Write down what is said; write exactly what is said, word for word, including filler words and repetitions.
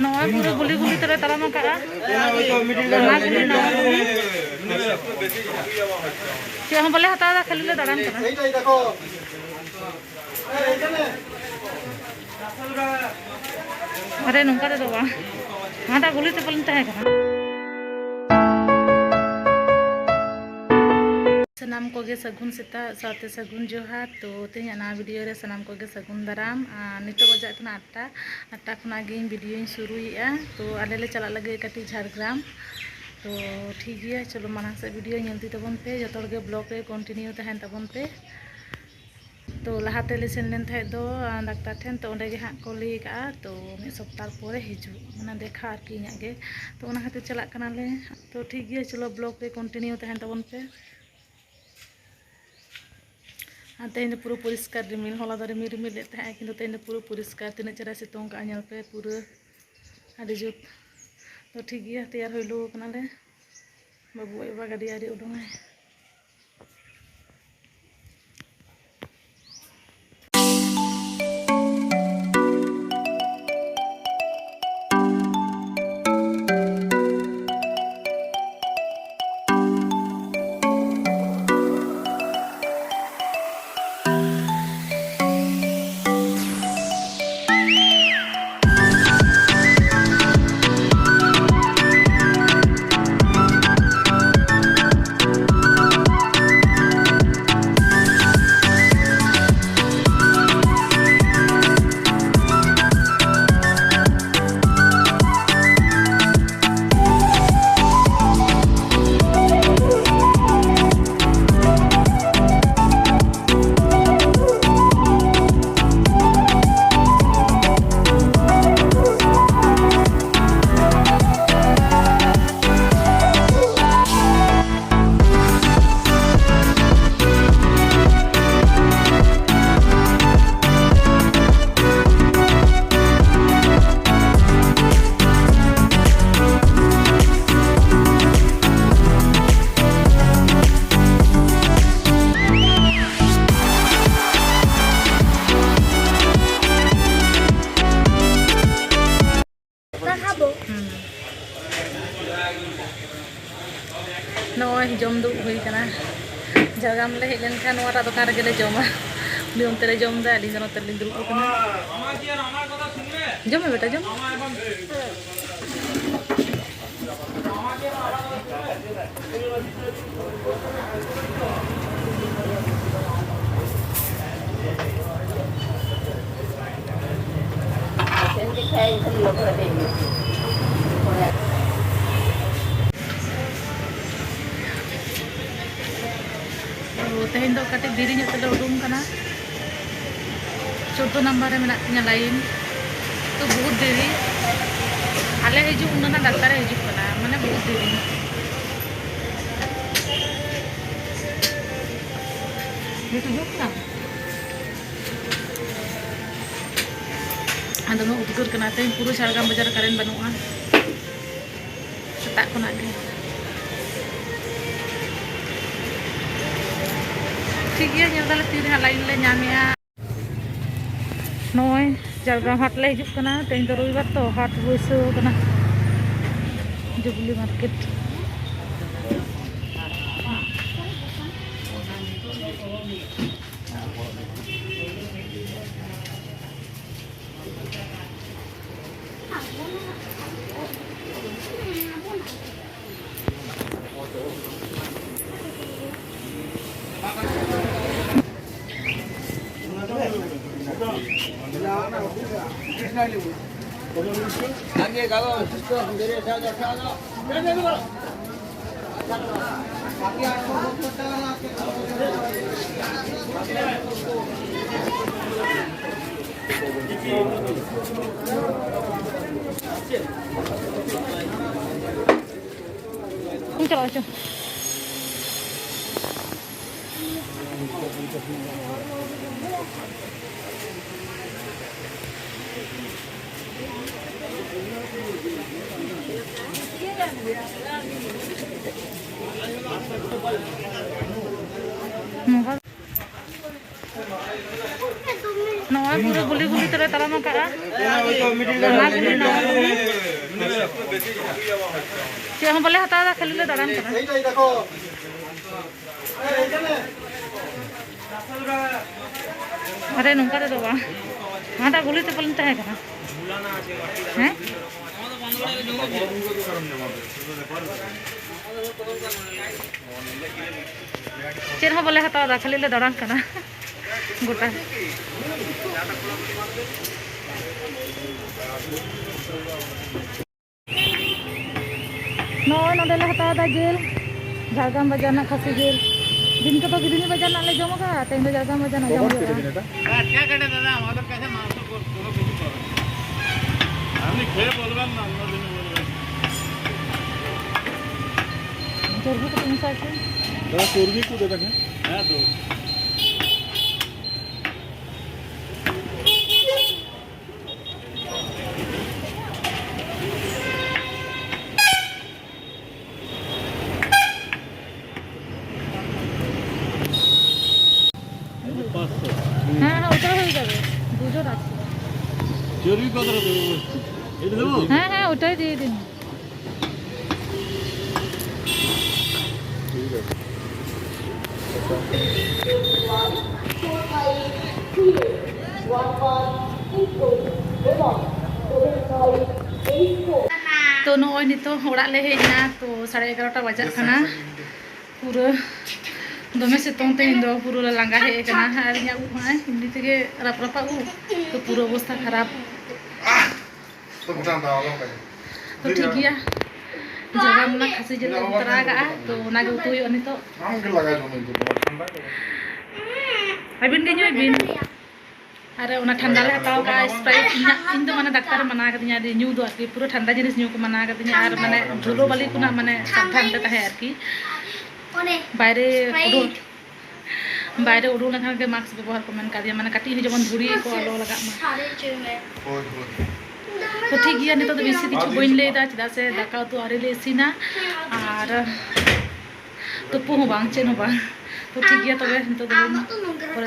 ᱱᱚᱣᱟ ᱯᱩᱨᱟᱹ ᱜᱩᱞᱤ ᱜᱩᱞᱤ ᱛᱮᱞᱮ ᱛᱟᱲᱟᱢ ᱟᱠᱟᱫᱼᱟ᱾ ᱚᱱᱟ ᱜᱩᱞᱤ ᱱᱚᱣᱟ ᱜᱩᱞᱤ᱾ ᱪᱮᱫ ᱦᱚᱸ ᱵᱟᱞᱮ ᱦᱟᱛᱟᱣ ᱮᱫᱟ, ᱠᱷᱟᱹᱞᱤ ᱞᱮ ᱫᱟᱬᱟᱱ ᱠᱟᱱᱟ᱾ ᱟᱨᱮ, ᱱᱚᱝᱠᱟ ᱛᱮᱫᱚ ᱵᱟᱝ, ᱦᱟᱱᱟᱴᱟᱜ ᱜᱩᱞᱤ ᱛᱮ ᱯᱟᱞᱮᱱ ᱛᱟᱦᱮᱸ ᱠᱟᱱᱟ᱾ ᱥᱟᱱᱟᱢ ᱠᱚᱜᱮ ᱥᱟᱹᱜᱩᱱ ᱥᱮᱛᱟᱜ ᱥᱟᱶᱛᱮ ᱥᱟᱹᱜᱩᱱ ᱡᱚᱦᱟᱨ᱾ ᱛᱚ, ᱛᱮᱦᱮᱧᱟᱜ ᱱᱟᱣᱟ ᱵᱷᱤᱰᱤᱭᱳ ᱨᱮ ᱥᱟᱱᱟᱢ ᱠᱚᱜᱮ ᱥᱟᱹᱜᱩᱱ ᱫᱟᱨᱟᱢ᱾ ᱟᱨ ᱱᱤᱛᱚᱜ ᱵᱟᱡᱟᱜ ᱠᱟᱱᱟ ᱟᱴᱴᱟ᱾ ᱟᱴᱴᱟ ᱠᱷᱚᱱᱟᱜ ᱜᱮ ᱤᱧ ᱵᱷᱤᱰᱤᱭᱳᱧ ᱥᱩᱨᱩᱭᱮᱫᱼᱟ᱾ ᱛᱚ, ᱟᱞᱮ ᱞᱮ ᱪᱟᱞᱟᱜ ᱞᱟᱹᱜᱤᱫ ᱠᱟᱹᱴᱤᱡ ᱡᱷᱟᱲᱜᱨᱟᱢ᱾ ᱛᱚ, ᱴᱷᱤᱠ ᱜᱮᱭᱟ, ᱪᱚᱞᱚ ᱢᱟᱲᱟᱝ ᱥᱮᱫ ᱵᱷᱤᱰᱤᱭᱳ ᱧᱮᱞ ᱤᱫᱤ ᱛᱟᱵᱚᱱ ᱯᱮ, ᱡᱚᱛᱚ ᱦᱚᱲ ᱜᱮ ᱵᱞᱚᱜ ᱨᱮ ᱠᱚᱱᱴᱤᱱᱤᱭᱩ ᱛᱟᱦᱮᱱ ᱛᱟᱵᱚᱱ ᱯᱮ᱾ ᱛᱚ, ᱞᱟᱦᱟᱛᱮ ᱞᱮ ᱥᱮᱱ ᱞᱮᱱ ᱛᱟᱦᱮᱸᱫ ᱫᱚ, ᱟᱸ, ᱰᱟᱠᱛᱟᱨ ᱴᱷᱮᱱ, ᱛᱚ ᱚᱸᱰᱮ ᱜᱮ ᱦᱟᱸᱜ ᱠᱚ ᱞᱟᱹᱭ ᱠᱟᱜᱼᱟ, ᱛᱚ ᱢᱤᱫ ᱥᱚᱯᱛᱟᱦ ᱯᱚᱨᱮ ᱦᱤᱡᱩᱜ, ᱢᱟᱱᱮ ᱫᱮᱠᱷᱟ ᱟᱨᱠᱤ ᱤᱧᱟᱹᱜ ᱜᱮ᱾ ᱛᱚ ᱚᱱᱟ ᱠᱷᱟᱹᱛᱤᱨ ᱪᱟᱞᱟᱜ ᱠᱟᱱᱟᱞᱮ᱾ ᱛᱚ ᱴᱷᱤᱠ ᱜᱮᱭᱟ, ᱪᱚᱞᱚ ᱵᱞᱚᱜ ᱨᱮ ᱠᱚᱱᱴᱤᱱᱤᱭᱩ ᱛᱟᱦᱮᱱ ᱛᱟᱵᱚᱱ ᱯᱮ᱾ ᱟᱨ ᱛᱮᱦᱮᱧ ᱫᱚ ᱯᱩᱨᱟᱹ ᱯᱚᱨᱤᱥᱠᱟᱨ ᱨᱤᱢᱤᱞ, ᱦᱚᱞᱟ ᱫᱚ ᱨᱤᱢᱤᱞ ᱨᱤᱢᱤᱞ ᱞᱮᱫ ᱛᱟᱦᱮᱸᱜᱼᱟ, ᱠᱤᱱᱛᱩ ᱛᱮᱦᱮᱧ ᱫᱚ ᱯᱩᱨᱟᱹ ᱯᱚᱨᱤᱥᱠᱟᱨ, ᱛᱤᱱᱟᱹᱜ ᱪᱮᱦᱨᱟ ᱥᱤᱛᱩᱝ ᱠᱟᱜᱼᱟ, ᱧᱮᱞ ᱯᱮ ᱯᱩᱨᱟᱹ ᱟᱹᱰᱤ ᱡᱩᱛ᱾ ᱛᱚ ᱴᱷᱤᱠ ᱜᱮᱭᱟ, ᱛᱮᱭᱟᱨ ᱦᱩᱭ ᱞᱩ ᱠᱟᱱᱟᱞᱮ᱾ ᱵᱟᱹᱵᱩ ᱟᱡ ᱵᱟᱵᱟ ᱜᱟᱹᱰᱤ ᱟᱹᱣᱨᱤ ᱩᱰᱩᱝᱟᱭ᱾ ᱠᱟᱱᱟ᱾ ᱡᱷᱟᱲᱜᱨᱟᱢ ᱞᱮ ᱦᱮᱡ ᱞᱮᱱᱠᱷᱟᱱ ᱱᱚᱣᱟᱴᱟᱜ ᱫᱚᱠᱟᱱ ᱨᱮᱜᱮ ᱞᱮ ᱡᱚᱢᱟ᱾ ᱩᱱᱤ ᱚᱱᱛᱮ ᱨᱮ ᱡᱚᱢ ᱮᱫᱟ, ᱟᱹᱞᱤᱧ ᱫᱚ ᱱᱚᱛᱮ ᱨᱮᱞᱤᱧ ᱫᱩᱲᱩᱵ ᱟᱠᱟᱱᱟ᱾ ᱡᱚᱢ ᱢᱮ ᱵᱮᱴᱟ, ᱡᱚᱢ᱾ ᱛᱮᱦᱮᱧ ᱫᱚ ᱠᱟᱹᱴᱤᱡ ᱫᱮᱨᱤ ᱧᱚᱜ ᱛᱮᱞᱮ ᱩᱰᱩᱝ ᱠᱟᱱᱟ᱾ ᱪᱳᱫᱫᱳ ᱱᱟᱢᱵᱟᱨ ᱨᱮ ᱢᱮᱱᱟᱜ ᱛᱤᱧᱟ ᱞᱟᱭᱤᱱ᱾ ᱛᱚ, ᱵᱚᱦᱩᱛ ᱫᱮᱨᱤ᱾ ᱟᱞᱮ ᱦᱤᱡᱩᱜ ᱩᱱᱟᱹᱜ ᱱᱟ ᱰᱟᱠᱛᱟᱨᱮ ᱦᱤᱡᱩᱜ ᱠᱟᱱᱟ, ᱢᱟᱱᱮ, ᱵᱚᱦᱩᱛ ᱫᱮᱨᱤ᱾ ᱵᱮᱥ ᱵᱩᱡᱷᱟᱹᱜ ᱠᱟᱱᱟ? ᱟᱨ ᱫᱚᱢᱮ ᱩᱫᱽᱜᱟᱹᱨ ᱠᱟᱱᱟ᱾ ᱛᱮᱦᱮᱧ ᱯᱩᱨᱟᱹ ᱡᱷᱟᱲᱜᱨᱟᱢ ᱵᱟᱡᱟᱨ ᱨᱮ ᱠᱟᱨᱮᱱᱴ ᱵᱟᱹᱱᱩᱜᱼᱟ᱾ ᱥᱮᱛᱟᱜ ᱠᱷᱚᱱᱟᱜ ᱜᱮ᱾ ᱴᱷᱤᱠ ᱜᱮᱭᱟ, ᱧᱮᱞ ᱫᱟᱞᱮ ᱛᱤᱨᱮ ᱦᱟᱸᱜ ᱞᱟᱭᱤᱱ ᱞᱮ ᱧᱟᱢᱮᱜᱼᱟ᱾ ᱱᱚᱜᱼᱚᱭ ᱡᱷᱟᱲᱜᱨᱟᱢ ᱦᱟᱴ ᱞᱮ ᱦᱤᱡᱩᱜ ᱠᱟᱱᱟ᱾ ᱛᱮᱦᱮᱧ ᱫᱚ ᱨᱚᱵᱤᱵᱟᱨ ᱛᱚ, ᱦᱟᱴ ᱵᱟᱹᱭᱥᱟᱹᱣ ᱠᱟᱱᱟ, ᱡᱩᱵᱽᱞᱤ ᱢᱟᱨᱠᱮᱴ᱾ ᱪᱟᱞᱟᱜ ᱦᱚᱪᱚ᱾ ᱱᱚᱣᱟ ᱯᱩᱨᱟᱹ ᱜᱩᱞᱤ ᱜᱩᱞᱤ ᱛᱮᱞᱮ ᱛᱟᱲᱟᱢ ᱟᱠᱟᱜᱼᱟ᱾ ᱱᱟᱣᱟ ᱜᱩᱞᱤ, ᱱᱟᱣᱟ ᱜᱩᱞᱤ᱾ ᱪᱮᱫ ᱦᱚᱸ ᱵᱟᱞᱮ ᱦᱟᱛᱟᱣ ᱮᱫᱟ, ᱠᱷᱟᱹᱞᱤ ᱞᱮ ᱫᱟᱬᱟᱱ ᱠᱟᱱᱟ᱾ ᱟᱨᱮ, ᱱᱚᱝᱠᱟ ᱛᱮᱫᱚ ᱵᱟᱝ᱾ ᱦᱟᱱᱟᱴᱟᱜ ᱜᱩᱞᱤ ᱛᱮ ᱯᱟᱞᱮᱱ ᱛᱟᱦᱮᱸ ᱠᱟᱱᱟ᱾ ᱦᱮᱸ? ᱪᱮᱫ ᱦᱚᱸ ᱵᱟᱞᱮ ᱦᱟᱛᱟᱣ ᱮᱫᱟ, ᱠᱷᱟᱹᱞᱤ ᱞᱮ ᱫᱟᱬᱟᱱ ᱠᱟᱱᱟ ᱜᱚᱴᱟ᱾ ᱱᱚᱜᱼᱚᱭ ᱱᱚᱰᱮ ᱞᱮ ᱦᱟᱛᱟᱣ ᱮᱫᱟ ᱡᱤᱞ, ᱡᱷᱟᱲᱜᱨᱟᱢ ᱵᱟᱡᱟᱨ ᱨᱮᱱᱟᱜ ᱠᱷᱟᱹᱥᱤ ᱡᱤᱞ᱾ ᱫᱤᱱ ᱠᱚᱫᱚ ᱜᱤᱫᱷᱱᱤ ᱵᱟᱡᱟᱨ ᱨᱮᱱᱟᱜ ᱞᱮ ᱡᱚᱢ ᱟᱠᱟᱫᱟ, ᱛᱮᱦᱮᱧ ᱫᱚ ᱡᱷᱟᱲᱜᱨᱟᱢ ᱵᱟᱡᱟᱨ ᱨᱮᱱᱟᱜ ᱡᱚᱢ ᱦᱩᱭᱩᱜᱼᱟ᱾ ᱪᱚᱨᱵᱤ ᱠᱟᱹᱴᱤᱡ ᱢᱮᱥᱟ ᱦᱚᱪᱚ᱾ ᱫᱟᱫᱟ, ᱪᱚᱨᱵᱤ ᱠᱚ ᱫᱟᱫᱟ ᱴᱷᱮᱱ᱾ ᱦᱮᱸ ᱫᱩ᱾ পাঁচশো। হ্যাঁ, হ্যাঁ, ওটাই হয়ে যাবে। দুজন আছে। চর্বি কতটা দেবো? এটা দেবো? হ্যাঁ, হ্যাঁ, ওটাই দিয়ে দিন। ঠিক আছে। ᱛᱚ, ᱱᱚᱜᱼᱚᱭ ᱱᱤᱛᱚᱜ ᱚᱲᱟᱜ ᱞᱮ ᱦᱮᱡ ᱮᱱᱟ᱾ ᱛᱚ, ᱥᱟᱲᱮ ᱮᱜᱟᱨᱚᱴᱟ ᱵᱟᱡᱟᱜ ᱠᱟᱱᱟ᱾ ᱯᱩᱨᱟᱹ ᱫᱚᱢᱮ ᱥᱤᱛᱩᱝ, ᱛᱮᱦᱮᱧ ᱫᱚ ᱯᱩᱨᱟᱹ ᱞᱮ ᱞᱟᱸᱜᱟ ᱦᱮᱡ ᱟᱠᱟᱱᱟ᱾ ᱟᱨ ᱤᱧᱟᱹᱜ ᱩᱵ ᱦᱚᱸ ᱮᱢᱱᱤ ᱛᱮᱜᱮ ᱨᱟᱯ ᱨᱟᱯᱟᱜ ᱩᱵ, ᱛᱚ ᱯᱩᱨᱟᱹ ᱚᱵᱚᱥᱛᱷᱟ ᱠᱷᱟᱨᱟᱯ᱾ ᱛᱚ ᱴᱷᱤᱠ ᱜᱮᱭᱟ, ᱡᱷᱟᱲᱜᱨᱟᱢ ᱨᱮᱱᱟᱜ ᱠᱷᱟᱹᱥᱤ ᱡᱤᱞ ᱟᱹᱜᱩ ᱛᱚᱨᱟ ᱟᱠᱟᱜᱼᱟ, ᱛᱚ ᱚᱱᱟᱜᱮ ᱩᱛᱩ ᱦᱩᱭᱩᱜᱼᱟ ᱱᱤᱛᱚᱜ᱾ ᱟᱹᱵᱤᱱ ᱜᱮ ᱧᱩᱭ ᱵᱤᱱ᱾ ᱟᱨ ᱚᱱᱟ ᱴᱷᱟᱱᱰᱟ ᱞᱮ ᱦᱟᱛᱟᱣ ᱠᱟᱜᱼᱟ, Sprite᱾ ᱤᱧᱟᱹᱜ, ᱤᱧ ᱫᱚ ᱢᱟᱱᱮ ᱰᱟᱠᱛᱟᱨᱮ ᱢᱟᱱᱟ ᱠᱟᱫᱤᱧᱟ ᱡᱮ ᱧᱩ ᱫᱚ ᱟᱨᱠᱤ, ᱯᱩᱨᱟᱹ ᱴᱷᱟᱱᱰᱟ ᱡᱤᱱᱤᱥ ᱧᱩ ᱠᱚ ᱢᱟᱱᱟ ᱠᱟᱫᱤᱧᱟ᱾ ᱟᱨ ᱢᱟᱱᱮ ᱫᱷᱩᱞᱟᱹ ᱵᱟᱹᱞᱤ ᱠᱷᱚᱱᱟᱜ ᱢᱟᱱᱮ ᱥᱟᱵᱫᱷᱟᱱ ᱛᱮ ᱛᱟᱦᱮᱸ ᱟᱨᱠᱤ᱾ ᱵᱟᱭᱨᱮ ᱩᱰᱩᱠ, ᱵᱟᱭᱨᱮ ᱩᱰᱩᱠ ᱞᱮᱱᱠᱷᱟᱱ ᱜᱮ mask ᱵᱮᱵᱚᱦᱟᱨ ᱠᱚ ᱢᱮᱱ ᱠᱟᱫᱤᱧᱟ, ᱢᱟᱱᱮ ᱠᱟᱹᱴᱤᱡ ᱦᱚᱸ ᱡᱮᱢᱚᱱ ᱫᱷᱩᱲᱤ ᱠᱚ ᱟᱞᱚ ᱞᱟᱜᱟᱜ ᱢᱟ᱾ ᱦᱳᱭ, ᱦᱳᱭ᱾ ᱛᱚ ᱴᱷᱤᱠ ᱜᱮᱭᱟ, ᱱᱤᱛᱚᱜ ᱫᱚ ᱵᱮᱥᱤ ᱠᱤᱪᱷᱩ ᱵᱟᱹᱧ ᱞᱟᱹᱭᱫᱟ, ᱪᱮᱫᱟᱜ ᱥᱮ ᱫᱟᱠᱟ ᱩᱛᱩ ᱟᱹᱣᱨᱤ ᱞᱮ ᱤᱥᱤᱱᱟ ᱟᱨ ᱛᱩᱯᱩ ᱦᱚᱸ ᱵᱟᱝ, ᱪᱮᱫ ᱦᱚᱸ ᱵᱟᱝ᱾ ᱛᱚ ᱴᱷᱤᱠ ᱜᱮᱭᱟ, ᱛᱚᱵᱮ ᱱᱤᱛᱚᱜ ᱫᱚ ᱯᱚᱨᱮ